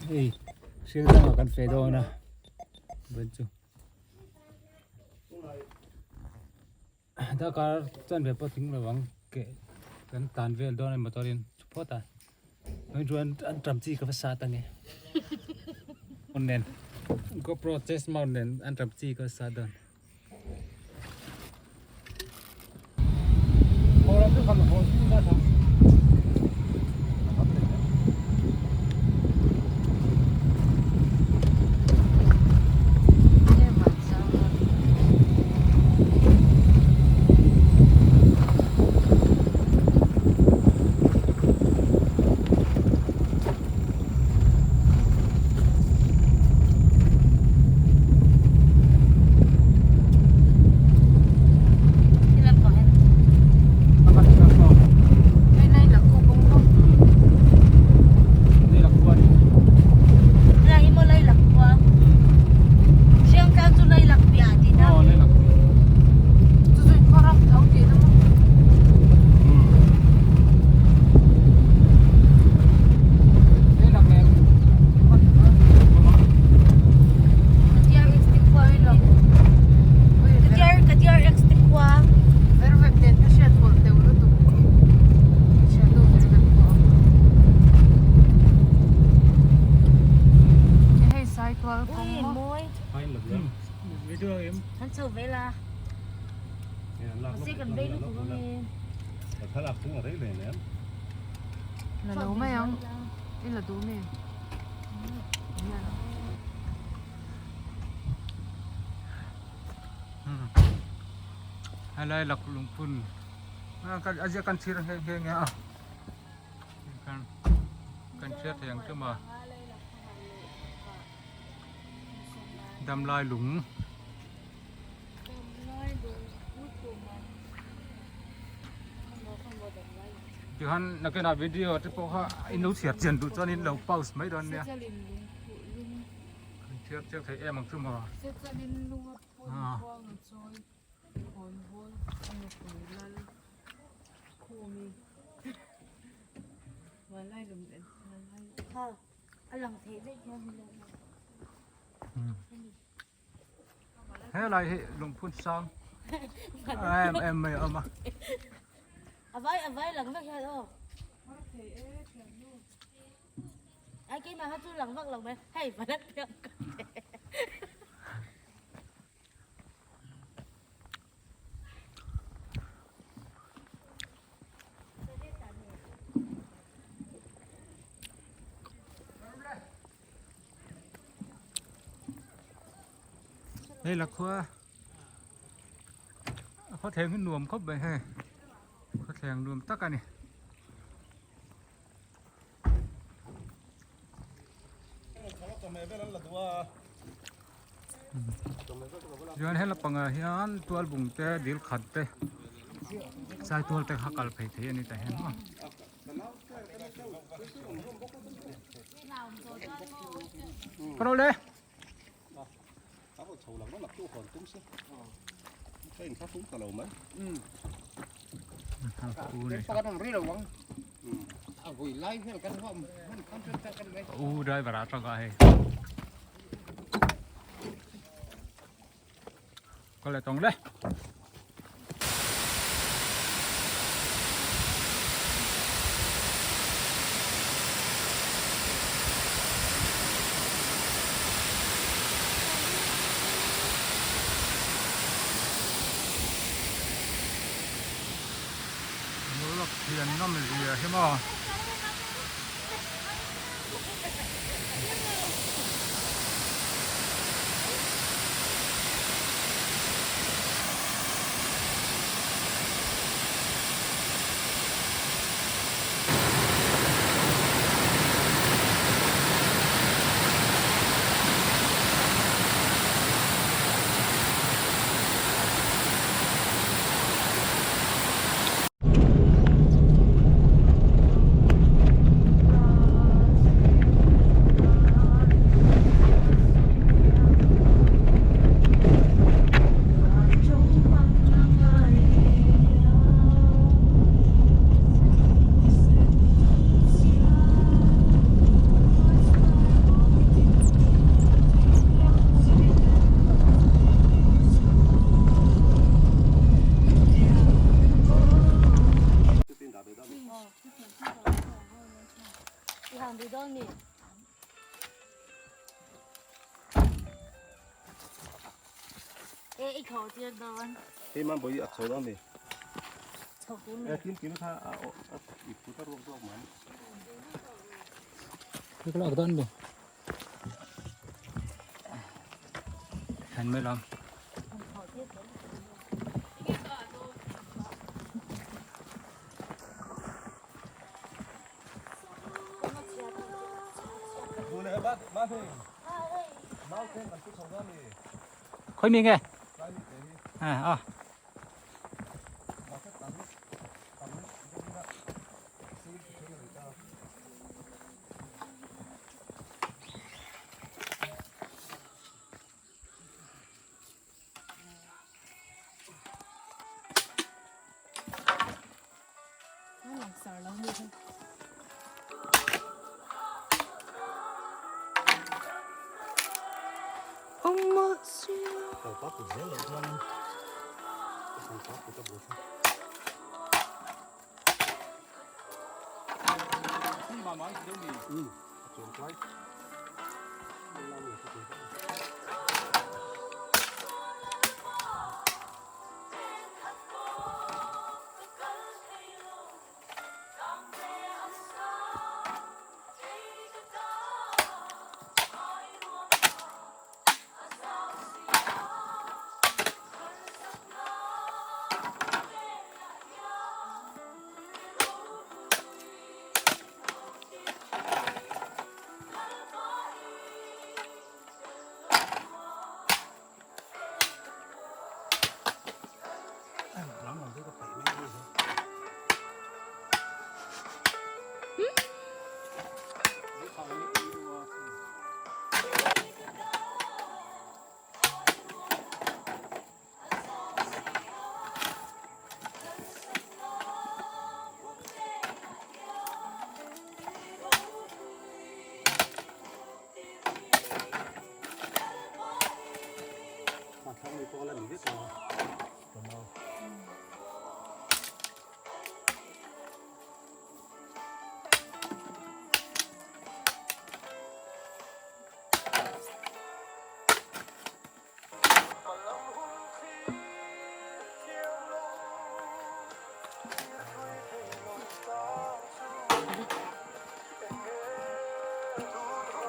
Hei hring dangah kan feh dawn a ban chu darkar chuan ve pawh tling lo ang ke kan tan vel dawn a motor in chu phawt a chuan chuan an tam chi ka va sat ange nen GoPro chest mount nen an tam chi ka va sat dawn. La lo mai ang i la duh mi. Helai lak lungphun a ziak kan chhir nghe nghe nghe a kan kan chhiar thei ang chu maw damlai lung. Tichuan nakinah video te pawh kha in lo chhiar chian duh chuan in lo pause mai dawn nia kan chhiar chiang thei em ang chu maw Helai hi lungphun sang em em mai a awm a. A vai a vai lang vek hian aw. Ai keimah kha chu lang vak lo mai hei valat piang ka te. Đây là khua có thể cái nuông khóc vậy ha có thể nuông tất cả này chuan hela pangah hian tual bung te dil khat te sai tual te kha kal phei thei a ni tah hian maw. Khaw le. U driver a tanga hei. Có lẽ tông le. Boruak thian nawm zia hi maw. I hang duh dawn mi? E i kho tir dawn. Hei man bawih a chho dawn mi? Chho tur mi. E kim kim kha a i put a ruak zawk man. Hei ka lak dawn mi? Han mai lam. Khoi mi nge? À à.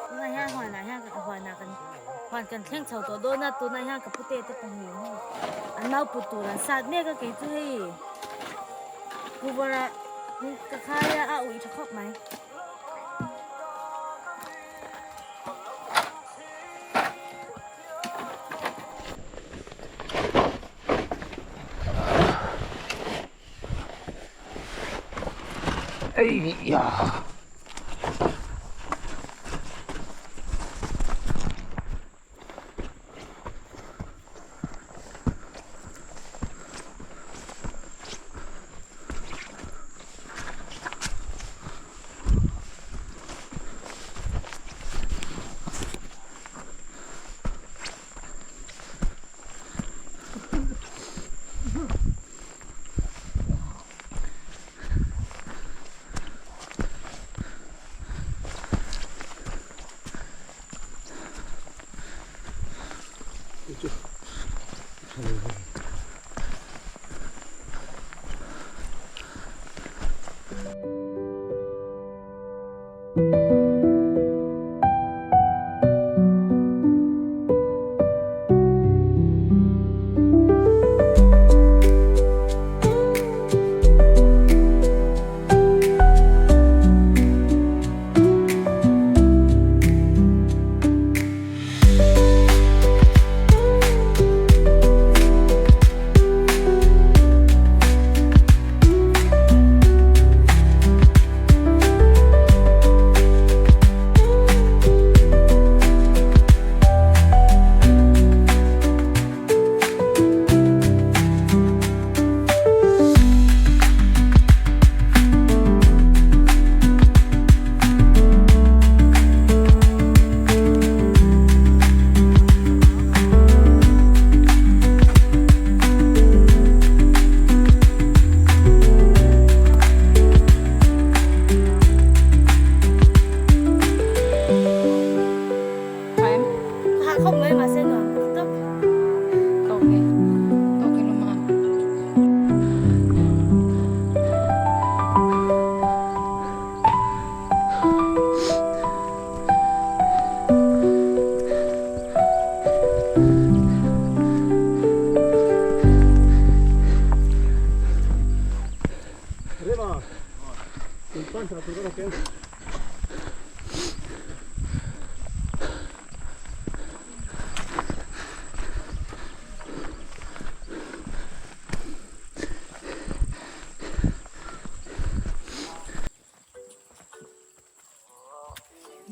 Tunah hian huanah hian huanah kan huan kan thleng chho tawh dawn a tunah hian ka pute te pahnih hi an nau put tur an sat mek a kei chu hei kuvara ka khai a a uih tha khawp mai.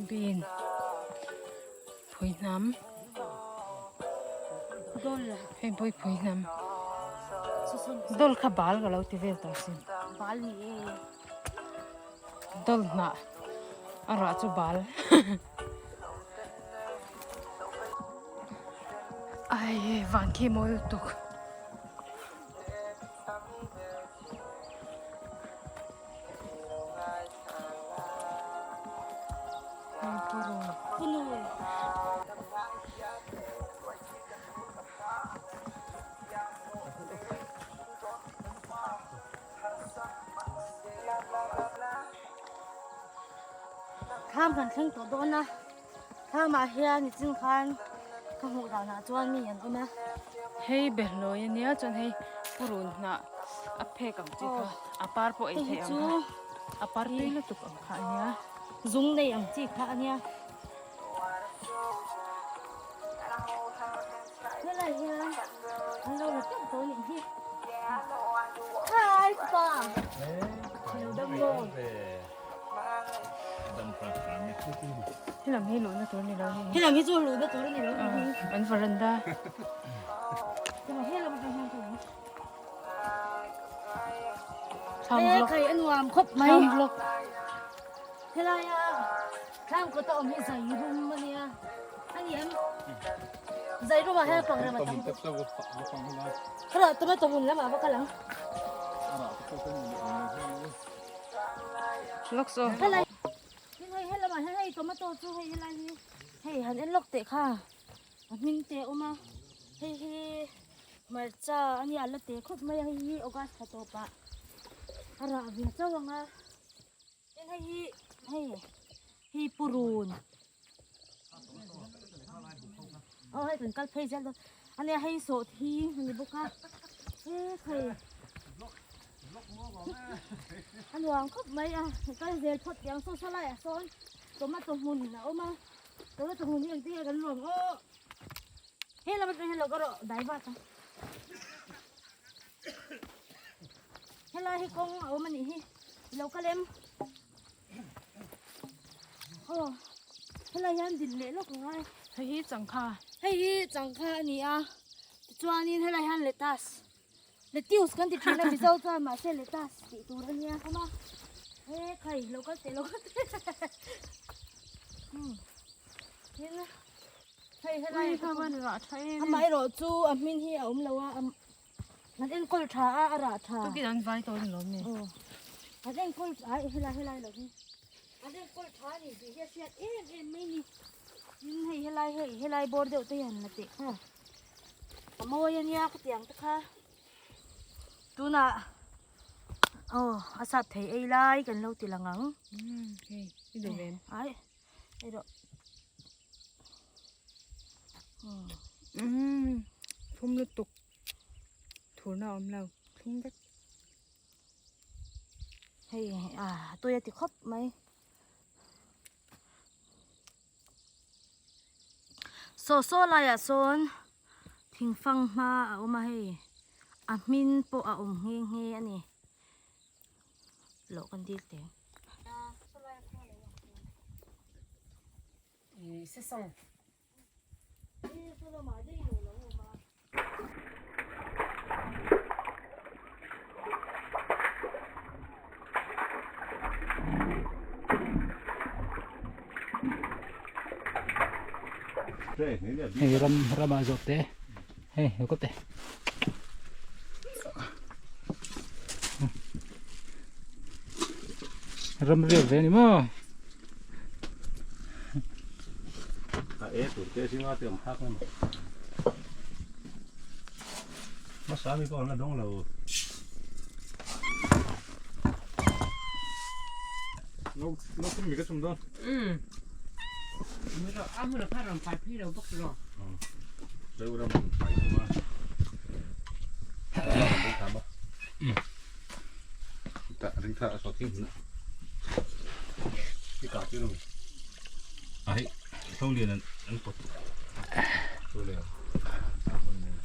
Bean phui hnam hei bawi phui hnam dawl kha bal ka lo ti vel tawh sin dawl hnah a rah chu bal ai van khi mawi lutuk. Thlam kan thleng tawh dawn a thlamah hian nichin khan ka hmuh danah chuan mi an awm a. Hei behlawi ania chuan hei purun hnah a phek ang chi kha a par pawh ei theih ang kha a par tui lutuk ang kha ania. Zung nei ang chi kha ania. Helai hian an lo la teuh tawh anih hi. Hi pa. Lo dam maw. Helam hi luhna tur ni lo hei. Helam hi chu luhna tur ni lo. An veranda. Helam atang hian ka lang. Thlam vlog. Khai a nuam khawp mai. Thlam vlog. Helai a thlam kawt a awm hi zai rum a nia. A ni em? Zai rum ah hian pangrem a tam bawk. Khara tomato hmun lamah va kal ang. Looks aw. Helai tin hei helamah hian hei tomato chu hei helai hi hei han en lawk teh kha a hming te a awm a hei hi Hmarcha a nia la te khawp mai a hei hi August thla tawpah a rah ve chauh ang a tin hei hi hei hei purun aw hei kan kal phei zel dawn a nia hei sawhthing a ni bawk a he hei a nuam khawp mai a kal zel phawt tih ang saw saw laiah sawn tomato hmun a awm a tomato hmun hi engtin nge kan luang aw. He lam atang hian lo ka rawh dai vat a. Helai hi kawng a awm a nih hi. Lo kal em. Aw. Helai hian din leh lawk a ngai. Hei hi changkha. Hei hi changkha a ni a. Tichuanin helai hian lettuce. Lettuce kan ti thin a Mizo chuan mahse lettuce tih tur a nia. Awm a. He khai lo kal teh lo kal teh. Hmm. Tin hei helai Ui kha van rah tha em. Amaherawh chu a hmin hi a awm lo a an enkawl tha a a rah tha. Tukin an vai tawh ni lawm ni. Aw an enkawl ai helai helai lo hi an enkawl tha a ni tih hi a hriat em em mai ni. Tin hei helai hei helai bawr deuh te hi han la teh kha a mawi a nia khatiang te kha tunah aw a sat thei ei lai kan lo ti lang ang. Hei i duh ve em? Ai. Thlum lutuk thurna a awm lo thlum vek. Hei a tui a ti khawp mai. Saw saw laiah sawn thingfang hma a awm a hei a hmin pawh a awm nghe nghe a ni. Loh kan dil teh. Hei ram ramah zawh te hei lo kawp te. Ram riak ve ni maw. A e tur te zinga te awm phak emaw. Hmasa mi pawh an la dawng lo. No no kum mi ka chum dawn. Um. A hmun a kha rawn pai phei lo bawk rawh. Zo ram rawn pai thung a. Ring tha a sawt thing hmun a. I kah tir ami? A hei hlo lian an an pawt chu le a hawn nen.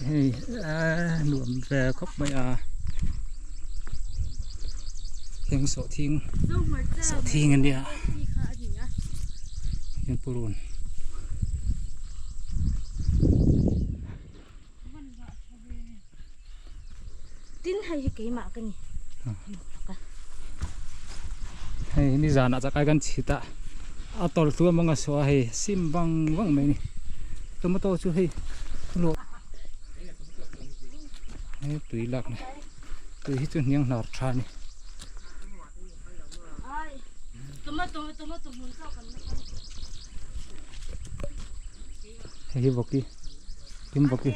Hei nuam ve khawp mai a heng sawhthing sawhthing a nia heng purun. Tin hei hi keimah ka ni. Hei ni zanah chakai kan chhit a a tawlh hlu amang a saw a hei sim vang vang mai a ni tomato chu hei luah hei tui lakna tui hi chu hniang hnar tha a ni. Hei hi vawki kim vawki.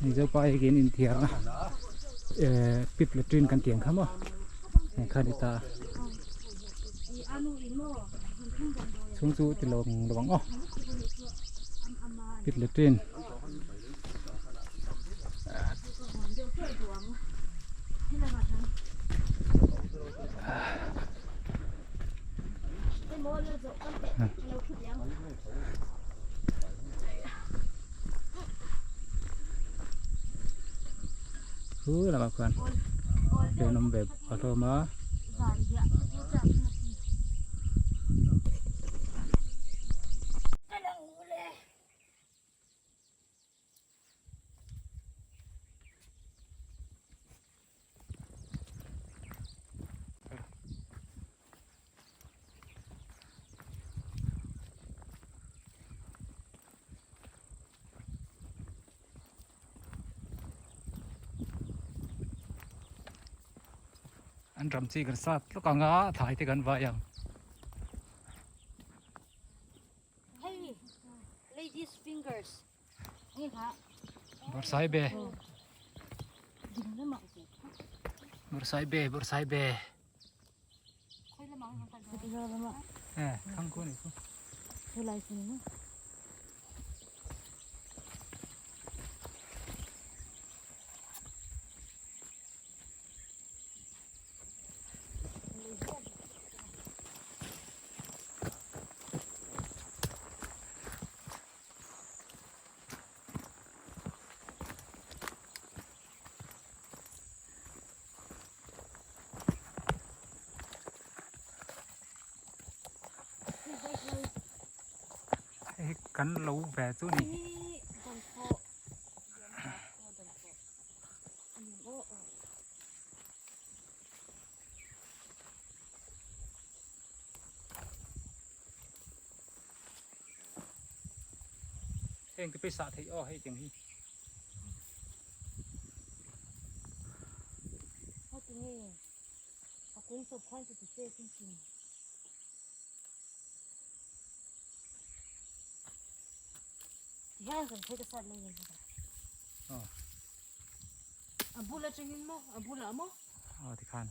Hei zopa hi kin inthiar a eh pip latrine kan tih ang kha maw hei kha ni ta chhung chu ti lo ang lo ang aw pip latrine. Chu lamah khuan pen awm ve a hlawm a. An ram chi kan sat tluk ang a thlai te kan vai ang. Hei ladies fingers Bawrhsaibe Bawrhsaibe Bawrhsaibe Eh thang khu ni khu Hei kan lo ve chu ni. Heng te pawh theih aw hei tiang hi. A bul atangin maw a bulah maw? Aw tikhan.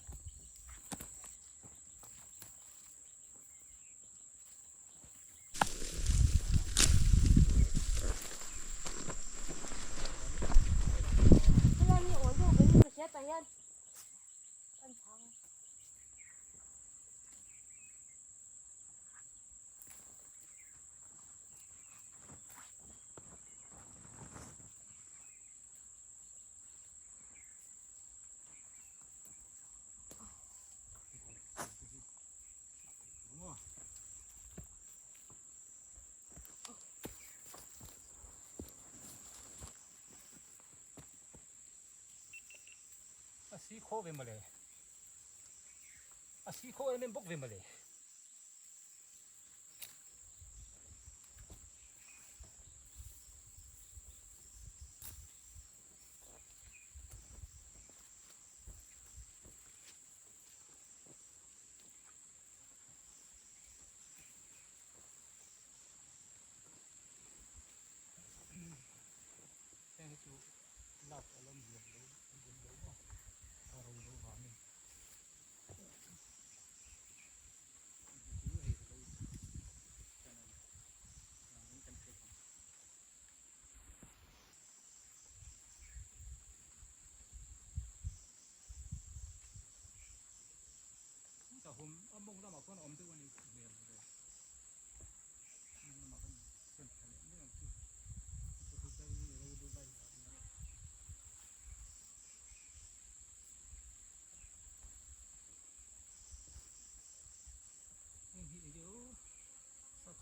A si khaw ve mawle. A si khaw em em bawk ve mawle. Heng hi chu lak a lo nuam lo an awm lo maw a ro lo vangin.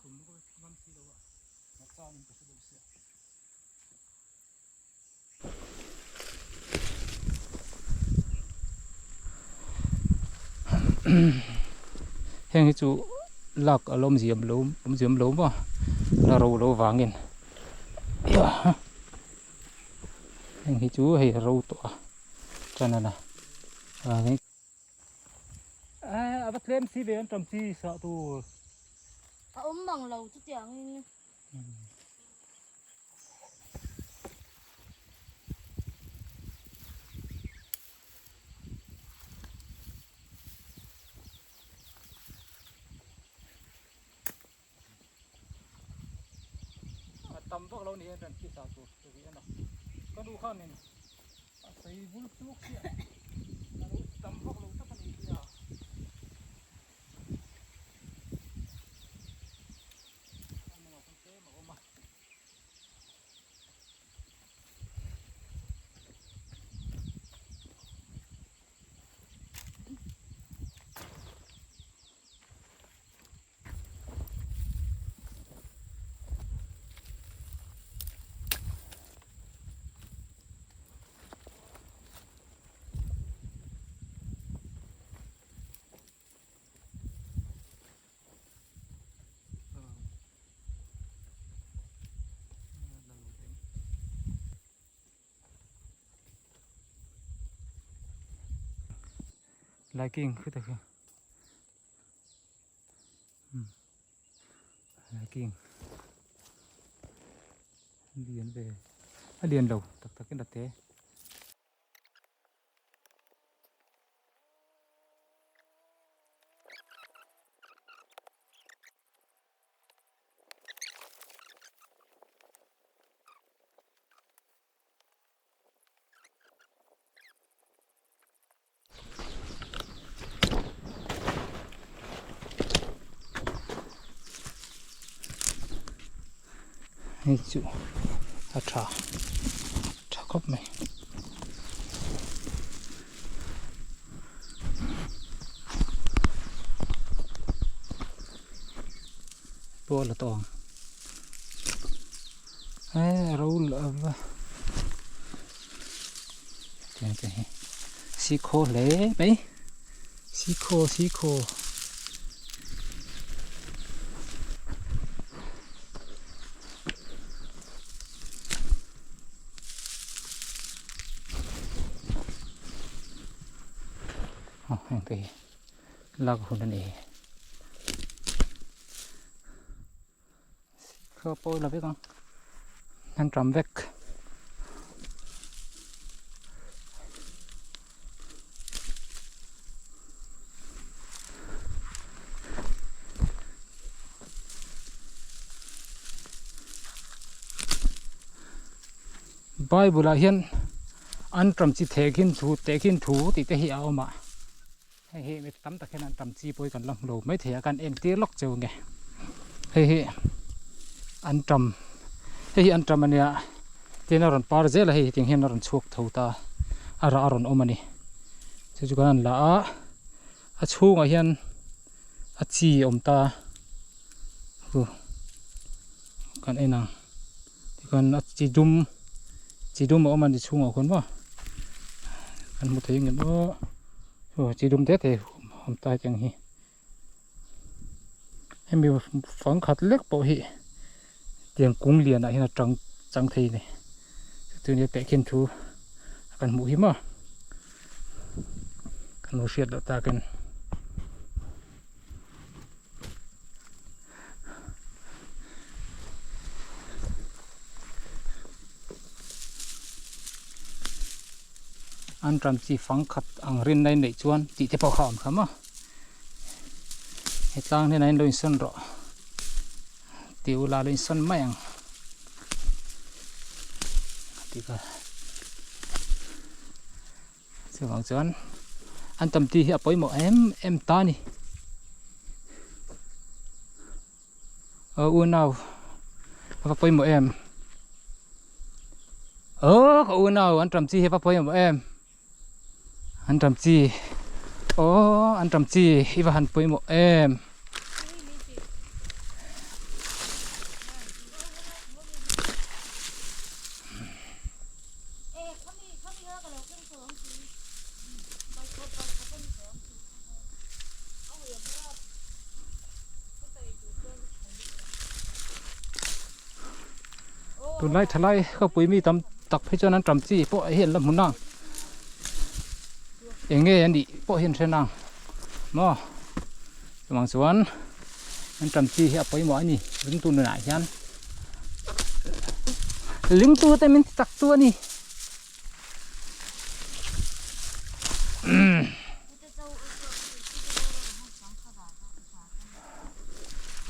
tum ngam si lo a nachang in ka hre deuh sia. Heng hi chu lak a lawm ziam lo awm ziam lo maw la ro lo vangin heng hi chu hei a ro tawh a tan a na a va tlem si ve an tam chi sah tur a awm mang lo chutiangin. A tam vak lo ni hian ran khi sah tur ka ri a na ka nu khanin a sawi bul chuk chiah a lo tam vak lo tak a ni hi a. Liking khutah kha liking lian ve a lian lo tak tak in a te. Hei chu a tha tha khawp mai. Pawh la tawng he ro lova tiang te hi sikhaw hle mai sikhaw sikhaw. Aw heng te hi lak hun a ni kha pawi la vek ang an ṭam vek. Bible ah hian an ṭam chi thehkhin thu tehkhin thu tih te hi a awm a hei hi mi tam tak hian an ṭam chi pawh hi kan la hmu lo maithei a kan entir lawk cheu nge hei hi an ṭam hei hi an ṭam a nia tin a rawn par zel a hei hetiang hian a rawn chhuak tho ta a rah a rawn awm a ni chu chu kan han la a a chhungah hian a chi a awm ta hu kan en ang. Tikhan a chi dum chi dum a awm a ni chhungah khawn maw kan hmu thei ngem aw aw chi dum te te awm ta hetiang hi hemi fang khat lek pawh hi tiang kung lianah hian a tang chang thei a ni chutia tehkhin thu kan hmuh hi maw kan lo hriat loh takin. An ram chi fang khat ang rinna in neih chuan tih te pawh kha a awm kha maw he tlang hnenah hian lo insawn rawh tih ula lo insawn mai ang tih kha chuvang chuan an tam tih hi a pawimawh em em ta a ni aw unau a va pawimawh em aw ka unau an tam chi hi a va pawimawh em an tam chi aw an tam chi i va han pawimawh em. Tunlai thalai khawpui mi tam tak phei chuan an tam chi pawh hi an la hmu nang eng nge a nih pawh hi an hre nang maw chuvang chuan an tam chi hi a pawimawh a ni ringtu nunah hian ringtu te min ti chak chu a ni.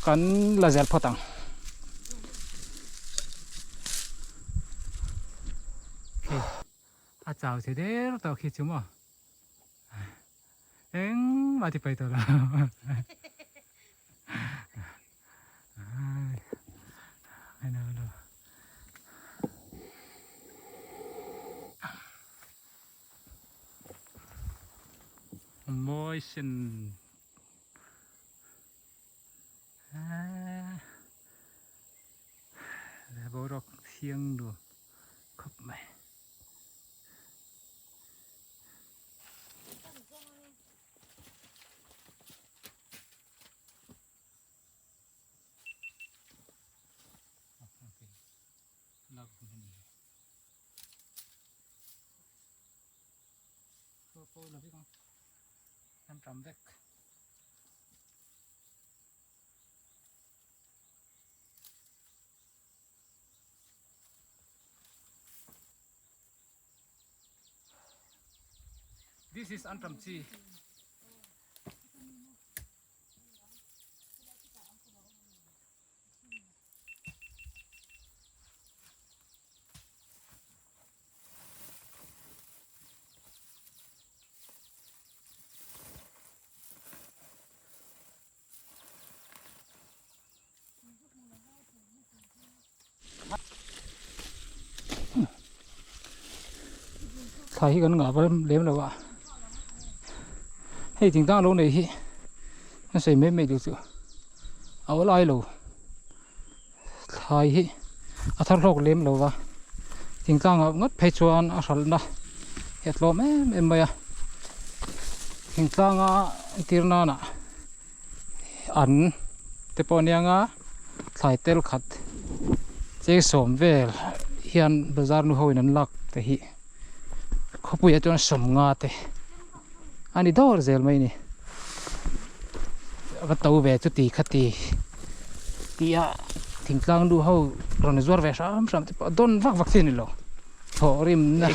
Kan la zel phawt ang. Khi a chau che der tawh khi chu maw. Engmah ti pai tawh lo. Mawi sin boruak thiang nuam khawp mai. This is antam chi. Thlai hi kan ngah va lem lo a hei thingtlang lo nei hi a sawi mai mai duh chu a awl ai lo thlai hi a thar hlawk lem lo va thingtlang ah ngawt phei chuan a hralhna hi a tlawm em em mai a thingtlang a entir nana an te pawh aniang a thlai tel khat cheng sawm vel hian bazar nu ho in an lak te hi khawpui ah chuan sawmnga te a ni dawr zel mai a ni a va to ve chuti khati tih a thingtlang nu ho rawn zuar ve hram hram te pawh a dawn vak vak chi a ni lo thawh rimna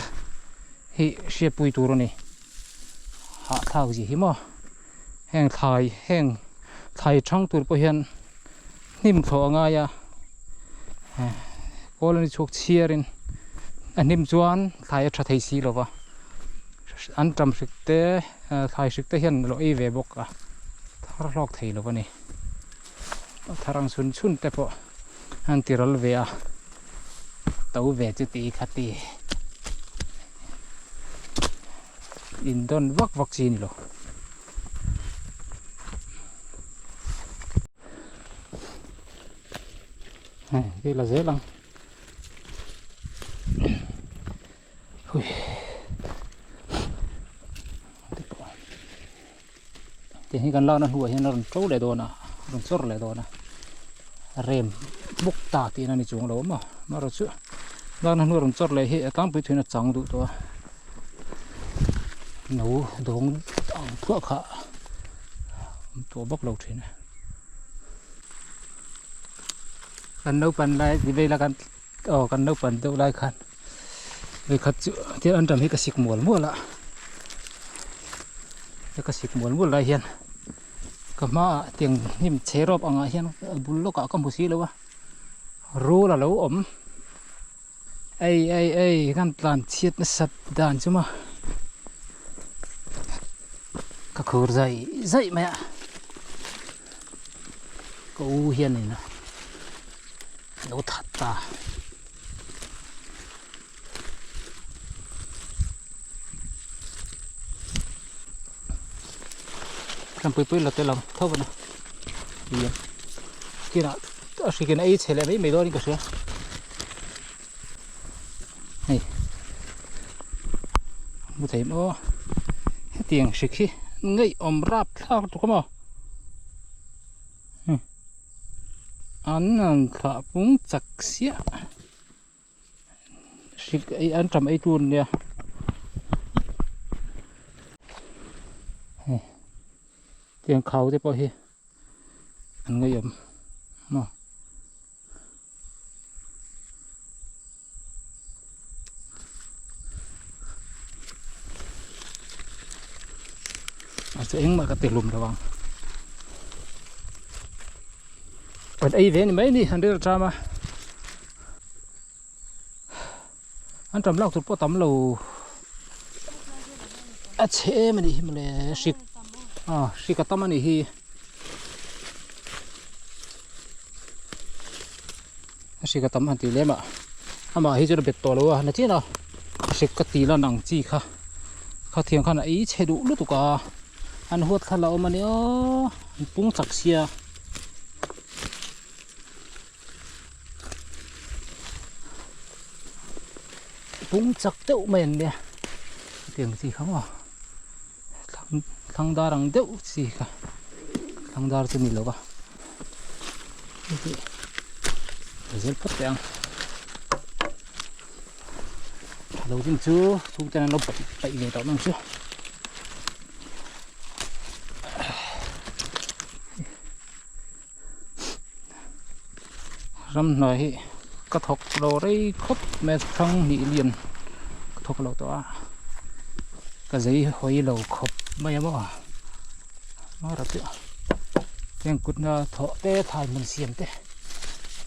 hi hriatpui tur a ni. Hahthlak zia hi maw heng thlai heng thlai thang tur pawh hian hnim thlawh a ngai a kawl a ni chhuak chhiar in a hnim chuan thlai a tha thei si lo va an tam hrik te thlai hrik te hian a lo ei ve bawk a thar hlawk thei lo a ni a thar ang chhun chhun te pawh an ti ral ve a to ve chu ti kha ti. In dawn vak vak chi a ni lo. Hei hei la zel ang. Hui. Tiang hi kan lakna hnuah hian a rawn to leh dawn a a rawn chawr leh dawn a rem bawk ta tihna a ni chuang lo a maw amaherawhchu lakna hnu a rawn chawr leh hi a tlangpui thuin a chang duh tawh a no dawng ang thuah kha a awm tawh bawk lo thin a kan naupang lai ti vel a kan aw kan naupang deuh lai khan. Vawikhat chu thil an ram hi ka sik mual mual a ka sik mual mual lai hian ka hmaah tiang hnim chhe rawp angah hian a bul lawkah ka hmu si lo a rul a lo awm ei ei ei kan tlan chhiat nasat dan chu maw ka khur zai zai mai a ka u hianin lo that ta. Tlampui pui la tel ang tho a ni kinah a hrikin a ei chhe leh mai mai dawnin ka hria hei hmu thei maw hetiang hrik hi ngaihawm rapthlak lutuk a maw. An han thlah pung chak siah. Hrik ei anṭam ei tur nia. Hei tiang khau te pawh hi an ngaihawm maw. A chu engmah ka ti hlum lo ang kan ei ve ni mai ni an ril ṭam a an ṭam lak tur pawh tam lo a chhe em a nih hi mawle hrik a hrik a tam a nih hi. A hrik a tam han tih lem ah amah hi chuan a bet tawh lo a na chian a hrik ka tih lan ang chi kha kha thiang khan a ei chhe duh lutuk a an huat thla la awm a ni aw an pung chak sia. Pung chak deuh mai an nia hetiang chi kha maw thlang dar ang deuh chi kha thlang dar chu ni lo va zel phawt teh ang tha lo chin chu chhungten an lo paih paih ve tawh mang chu. Ramhnuai hi ka thawk lo rei khawp mai a thang hnih lian ka thawk lo tawh a ka zei hawi lo khawp mai a maw mara chu heng kutna thawh te thlai hmun siam te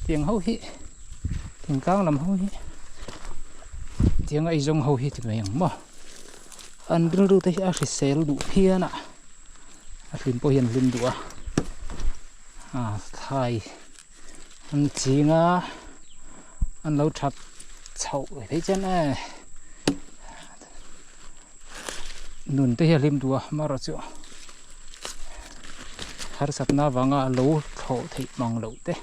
tiang ho hi thingtlang lam ho hi tiang a eizawng ho hi ti mai ang maw an rilru te hi a hrisel duh phian a. A hlim pawh hian hlim duh a ah thlai an ching a an lo that chhoh theih chian e nun te hi a hlim duh a amaherawhchu harsatna avanga a lo thlawh theih mang loh te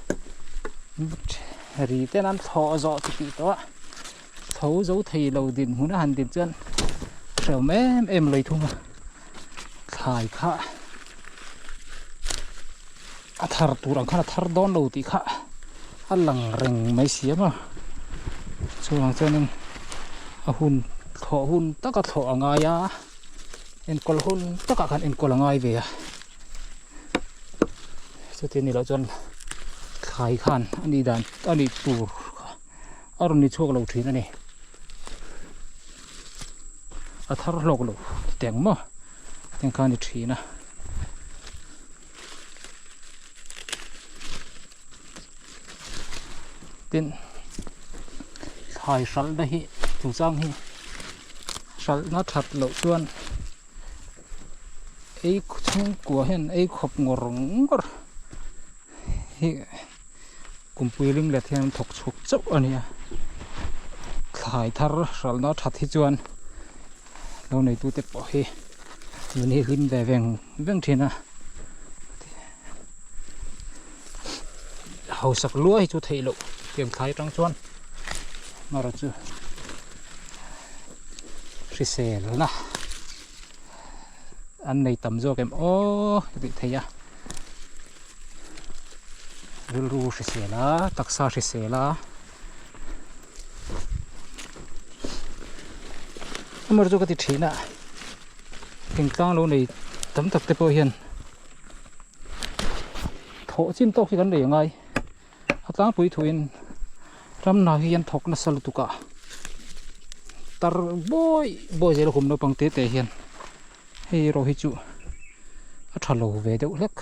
ri ten an thlawh zawh chu tih tawh a tho zo thei lo dinhmun a han din chuan hrehawm em em lei thung a. Thlai kha a thar tur ang khan a thar dawn lo tih kha a lang reng mai si a maw chuvang chuanin a hun thlawh hun taka thlawh a ngai a enkawl hun takah khan enkawl a ngai ve a chuti a nih loh chuan thlai khan a nih dan a nih tur kha a rawn ni chhuak lo thin a ni. A thar hlawk lo teng maw teng kha a ni thin a. Tin thlai hralhna hi chungchang hi hralhna that loh chuan ei chhungkua hian ei khawp ngawr ngawr hi. Kumpui ling let hian thawk chhuk chauh a ni a, thlai thar hralhna that hi chuan lo neitute pawh hi nun hi hlim ve veng veng thin a, hausak luai hi chu theih loh tiang thlai atang chuan amaherawhchu hriselna an nei tam zawk em aw tih theih a. Rilru hrisel a, taksa hrisel a. Amar chu ka ti thin a, thingtlang lo nei tam tak te pawh hian thawh chin tawk hi kan nei angai. A tlangpui thuin ram hna hi an thawk nasa lutuk a, tar bawi bawi zel a kum naupang te te hian. Hei erawh hi chu a tha lo ve deuh hlek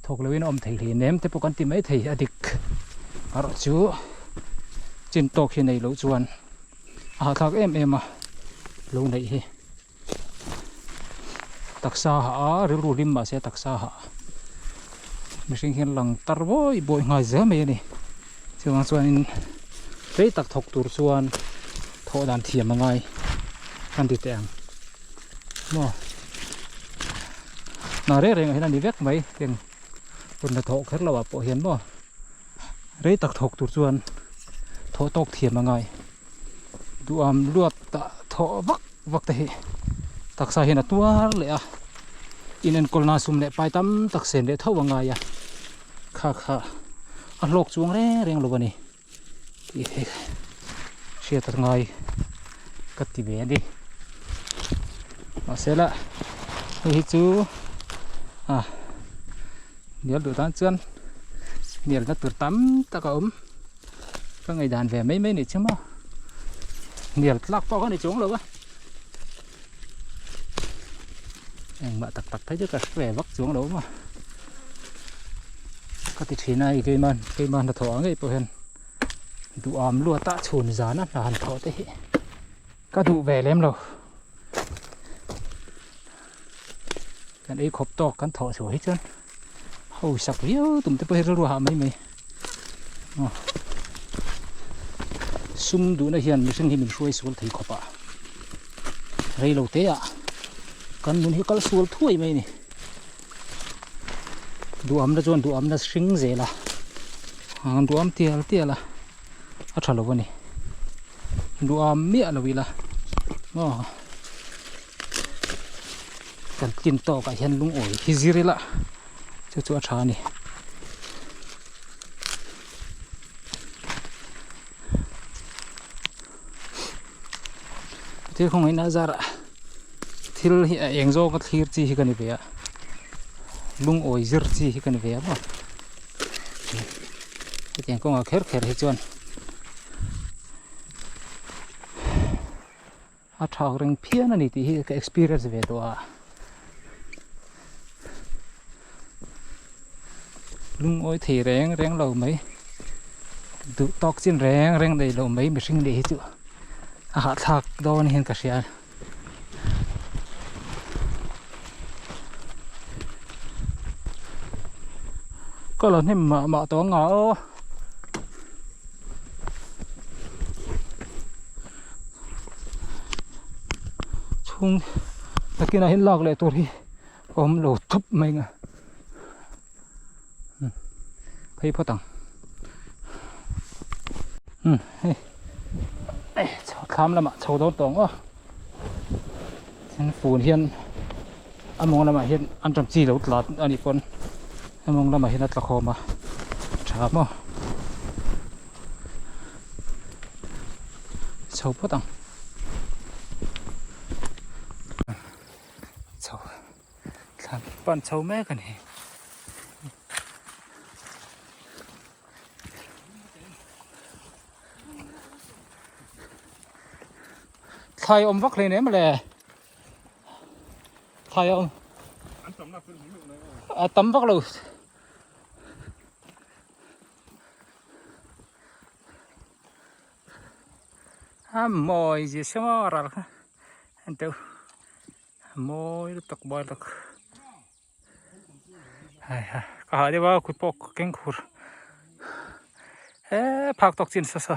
thawk loin a awm thei hle nem te pawh kan ti mai thei a dik erawh chu chin tawk hi nei loh chuan a hahthlak em em a lo neih hi taksa hah a rilru hlim mahse taksa hah mihring hian lang tar bawi bawi nghal zel mai a ni. Chuvang chuanin rei tak thawk tur chuan thawh dan thiam a ngai kan ti teh ang maw hna reng rengah hian a ni vek mai heng hun hnathawh kher lo ah pawh hian maw rei tak thawk tur chuan thawh tawk thiam a ngai duham luat ah thawh vak vak te hi taksa hian a tuar leh a in enkawl na sum leh pai tam tak sen leh tho a ngai a kha kha. a hlawk chuang reng reng lo a ni tih hi hriat a ngai ka ti ve a ni mahse la hei hi chu ah hnial duh tan chuan hnial na tur tam tak a awm ka ngaihdan ve mai mai a nih chu maw hnial tlak pawh ka ni chuang lo a. Engmah tak tak phei chu ka hre vak chuang lo maw ka ti thin a hei keimah keimah hnathawh ang ngei pawh hian duham luat a chhun zan a hna han thawh te hi ka duh ve lem lo kan ei khawp tawk kan thawh chhuah hi chuan hausak viau tum te pawh hi rilru hah mai mai aw sum duhna hian mihring hi min hruai sual thei khawp a rei lo te ah kan nun hi kal sual thuai mai a ni duhamna chuan duhamna hring zel a an duham tial tial a a tha lo a ni duham miah lo ila aw kan tlin tawkah hian lungawi hi zir ila chu chu a tha a ni. Thil khawngaihna zarah thil hi a eng zawng a thlir chi hi ka ni ve a lungawi zir chi hi ka ni ve a maw hetiang kawngah kher kher hi chuan a thak reng phian a ni tih hi ka experience ve tawh a lungawi thei reng reng lo mai duh tawk chin reng reng nei lo mai mihring leh hi chu a hahthlak dawn hian ka hria. Ka la hnem mah mah tawh ang a aw. Chhung nakinah hian lak leh tur hi a awm lo thup mai ang a phei phawt ang umm hei thlam lamah chho dawn tawh ang aw tin fun hian a mawng lamah hian an ṭam chi lo tla a nih pawn a mawng lamah hian a tla khawm a tha maw. Chho phawt ang chho thlan pan chho mek a ni thlai awm vak hle nem le thlai awm a tam vak lo. A mawi zia sia maw ral kha en teuh a mawi lutuk mawi lutuk hai ha ka hah deuh a kut pawh ka keng khur he phak tawk chin sa sa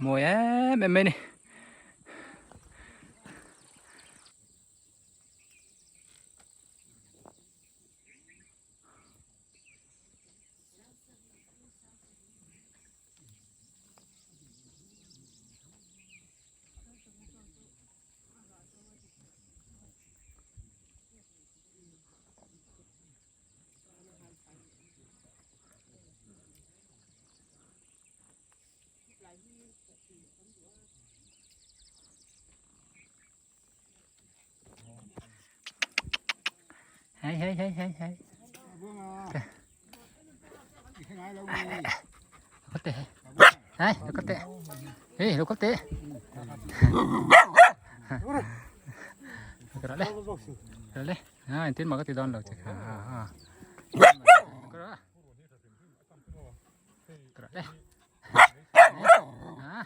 mawi em em mai a ni. Hei hei hei hei hei. Có tệ. Hei, nó có tệ. Ê, nó có tệ. Rồi đây. Rồi đây. À, tin mà có ti đón đâu chứ. À à. Rồi đây. À.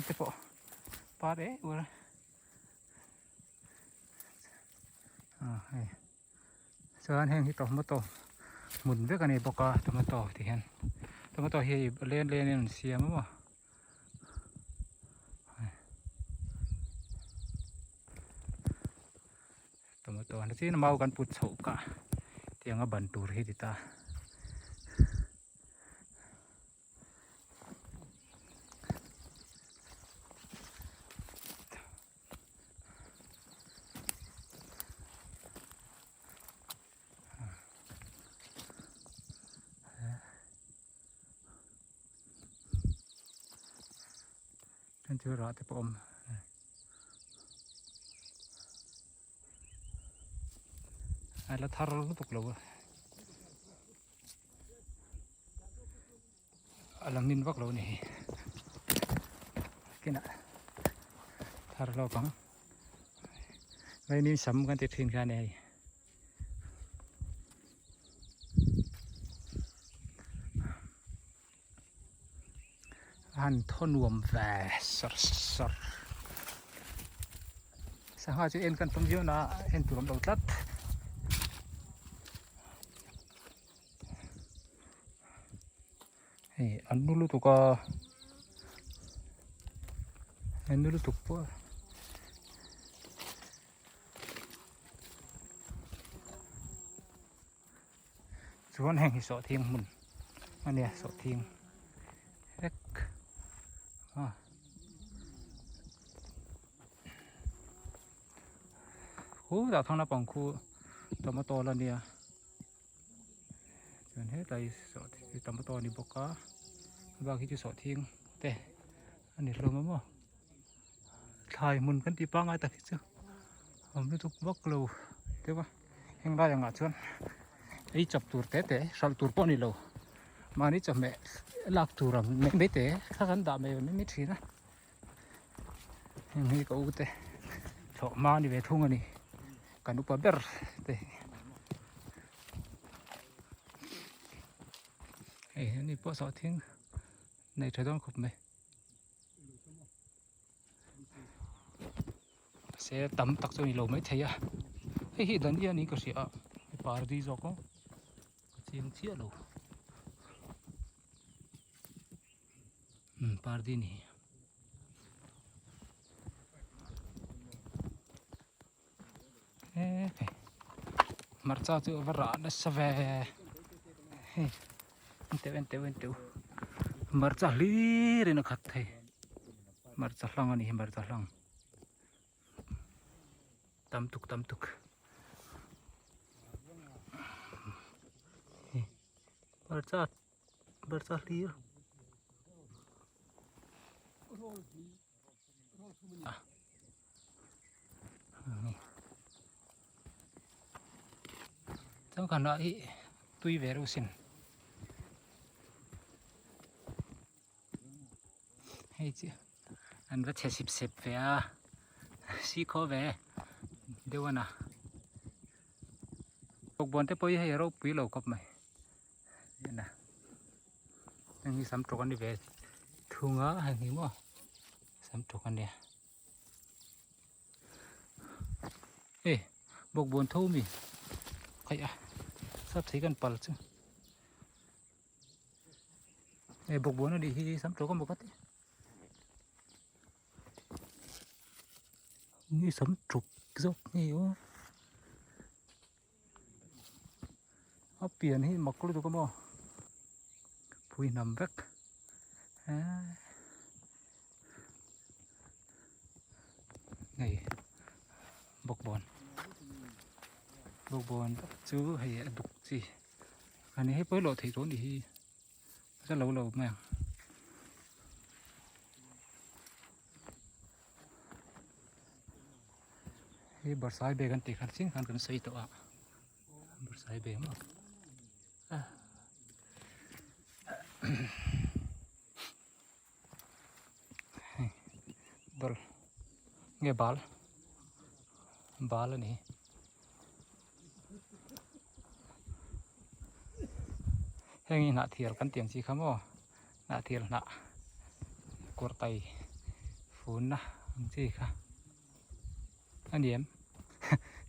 Te pawh par eh ur a ah hei chuan heng hi tomato hmun vek a ni bawk a tomato ti hian tomato hi a len len in an siam a maw. Tomato an chin mau kan put chhoh ka tianga ban tur hi ti ta. Chuan chu rah te pawh a awm. A la thar lutuk lo a. A la ngin vak lo a ni hi. Kinah thar lawk ang. Vaimin sam kan ti thin kha a ni hei. A han thaw nuam ve sawr sawr. Sangha chu en kan tum viau na a en tur awm lo tlat. Hei an nu lutuk a an nu lutuk pawh. Chuan heng hi sawhthing hmun a nia sawhthing vek a khutah thlang lampang khu tomato la nia chuan hetlai hi tomato a ni bawk a bak hi chu sawhthing te a ni hlawm a maw thlai hmun kan tih pangngai tak hi chu awm lutuk vak lo deuh a. Heng lai angah chuan ei chawp tur te te hralh tur pawh a ni lo mahni chawhmeh lak tur ang mai mai te kha kan dah mai mai thin a heng hi ka u te thlawh hma a ni ve thung a ni kan upa ber te hei ani pawh sawhthing nei tha dawn khawp mai. Se tam tak chu a ni lo maithei a hei hi dania niin ka hria a pardi zawk aw ka chiang chiah lo umm pardi a ni. Hmarcha chu a va rah nasa ve hei en teuh en teuh en teuh hmarcha hlir in a khat thei hmarcha hlang a ni hi hmarcha hlang tam tuk tam tuk hmarcha hmarcha hlir. Changkan lah hi tui ve reuh sin hei chu an va chhe sip sep ve a si khaw ve deuh a na bawkbawn te pawh hi hei a ropui lo khawp mai heng hi sam tawk a ni ve thung a heng hi maw sam tawk a nia e bawkbawn tho mi khaih a sap thei kan pal chu e bawkbawn a nih hi sam tawk a maw ka ti ni sam tawk zawk nge aw. A pian hi mak lutuk a maw phui hnam vek eee hei bawkbawn bawkbawn chu hei a duk chi a ni hei pawilawh theih tawh a nih hi a lo lo mai ang. Hei barsai bag an tih khan chiang khan kan sawi tawh a barsai bag maw hei dawr nge bal bal a ni heng hi hnah thial kan tih ang chi kha maw hnah thial hnah kawr tai fun na ang chi kha. A ni em?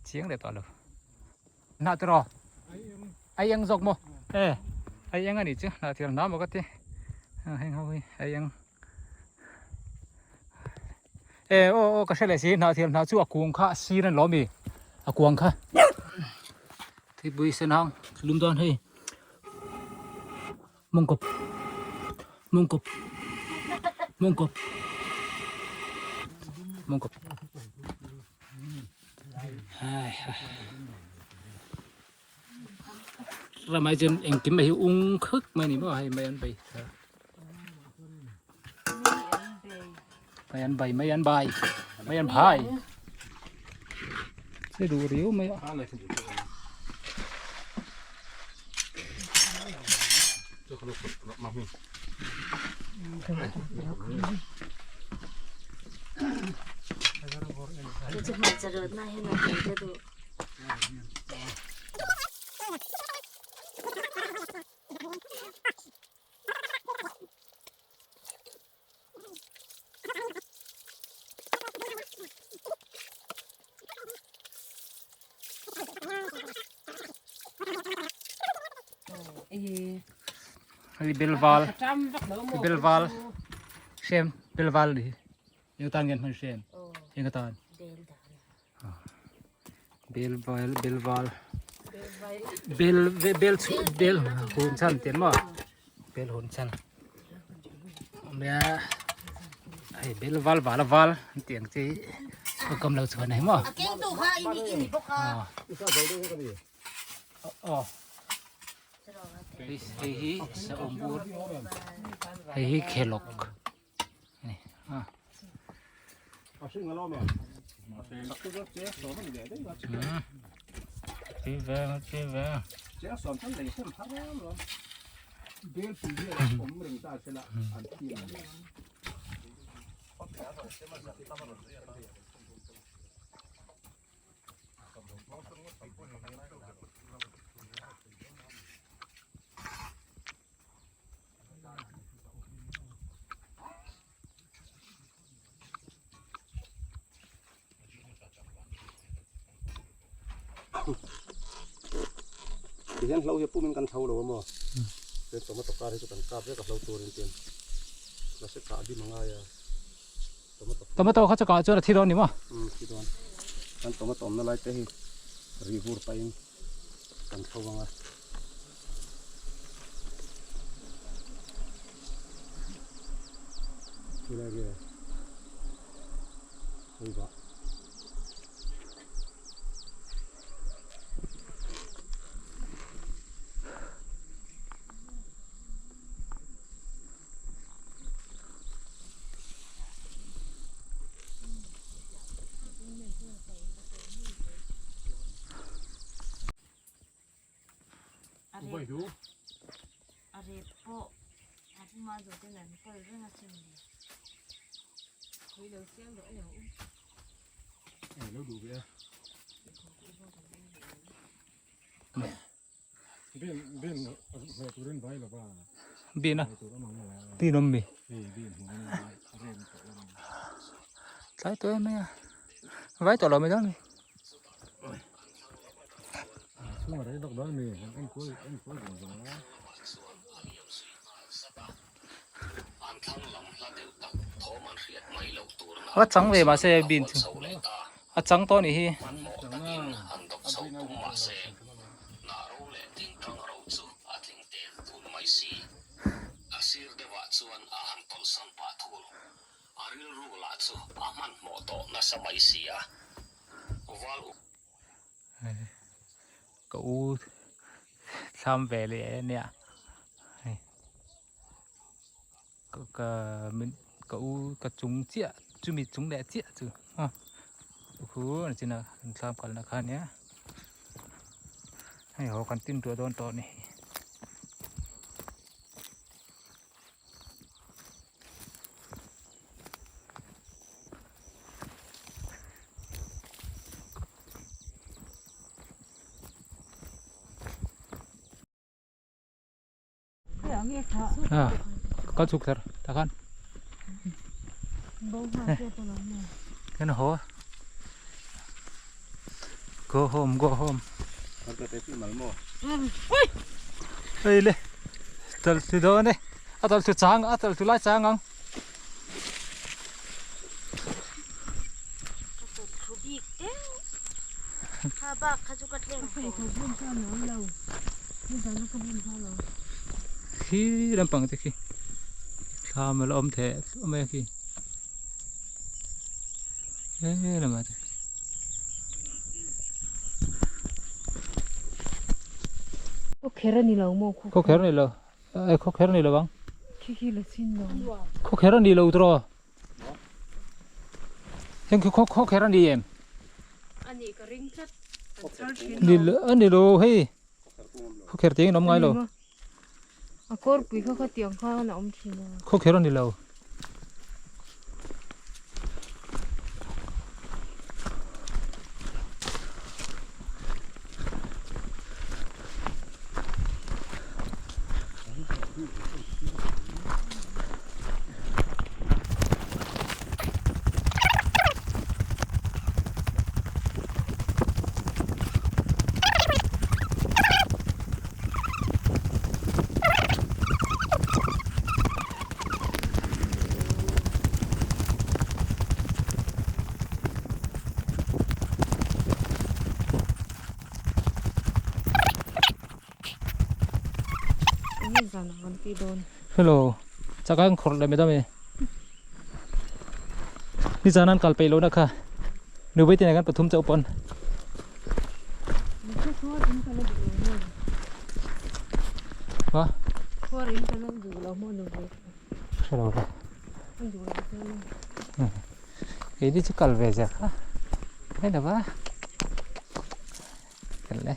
Chiang leh tawh lo. Hnah tiraw? Ai eng zawk maw? E, ai eng a nih chu. Hnah thil hnah maw ka ti. Heng ho hi ai eng. E, aw aw ka hre leh si. Hnah thil hnah chu a kung kha a sir an lo mi. A kuang kha. Thipui sen hang lum dawn hei. Mawngkawp mawngkawp mawngkawp mawngkawp hai ha ramai chuan engkim mai hi ung khuk mai a ni maw hei mai an bei. Mai an bai mai an bai mai an phai che duh riau mai a. Hei belval belval sem belval ni eng tan nge hman sem eng atan belval belval bel bel chu bel hun chan ten maw bel hun chan awmia hei bel val val a val an tih ang chi hi kam lo chuan hei maw aw hei hi saum bur hei hi khelawk. Tihian hlo hi pumin kan thlo lo a maw chuan tomato kar hi chu kan kap vek a hlo turin tin mahse kah dim a ngai a tomato tomato kha chu kah chuan a thi dawn ni maw umm thi dawn chuan tomato awmna lai te hi ri vur pahin kan thlo ang a. A rep pawh a puma zawh ten an kawl reng a sin le. Khawi lo siam rawh ei ang u. Ei lo duh ve a. Bin bin hmeh turin vai lo va. Bin a. Bin awm mi. Hei bin hmuh an vai rem tawh lo. Tlai tawh em mai a. Vai tawh lo mai dawn mi. A chang ve mahse bin chu a chang tawh anih hi. Ka u thlam ve leh ania hei ka min ka u ka chung chiah chumi chung leh chiah chu aw khu a chin a kan thlam kalna kha ania hei haw kan tin tuah dawn tawh a ni. À, có chụp thật, ta con. Cái nó hố. Go home, go home. Đây le. Tal từ đó này. A tal từ chang, a tal từ lai chang ang. Ka tawp thu bik deuh. Kha bak kha chu ka tleng tawh. Khi lampang te khi thlam a la awm thei a mai a khi he lamah te. Khaw kher a ni lo maw khaw kher a ni lo. Khaw kher a ni lo ang. Khi khi la chin lo. Khaw kher a ni lo tawh. Heng khi khaw khaw kher a ni em? A nih ka ring tlat. An char thin lo. Ni a ni lo hei. Khaw kher tiangin awm ngai lo. A kawrpui kha khatiang khan a awm thin a. Khaw kher a ni lo. Hello chaka an khawrh leh mai dam e nizan an kal peih lohna kha nuvei te nen kan pathum chauh pawn a hrelo ve keini chu kal ve zel kha mai lova. Kal e.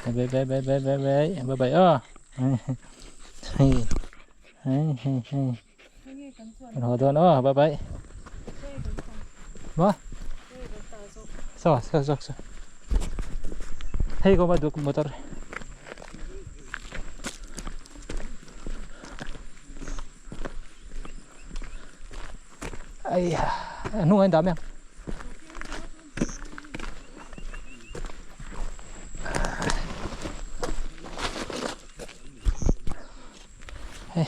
Bye bye bye bye bye bye bye bye aw. Hei hei hei hei. Kan haw dawn aw bye bye. Ma. So so so so. Hei ko ma duk motor. Ai hnung ah in dah mai ang. Hei.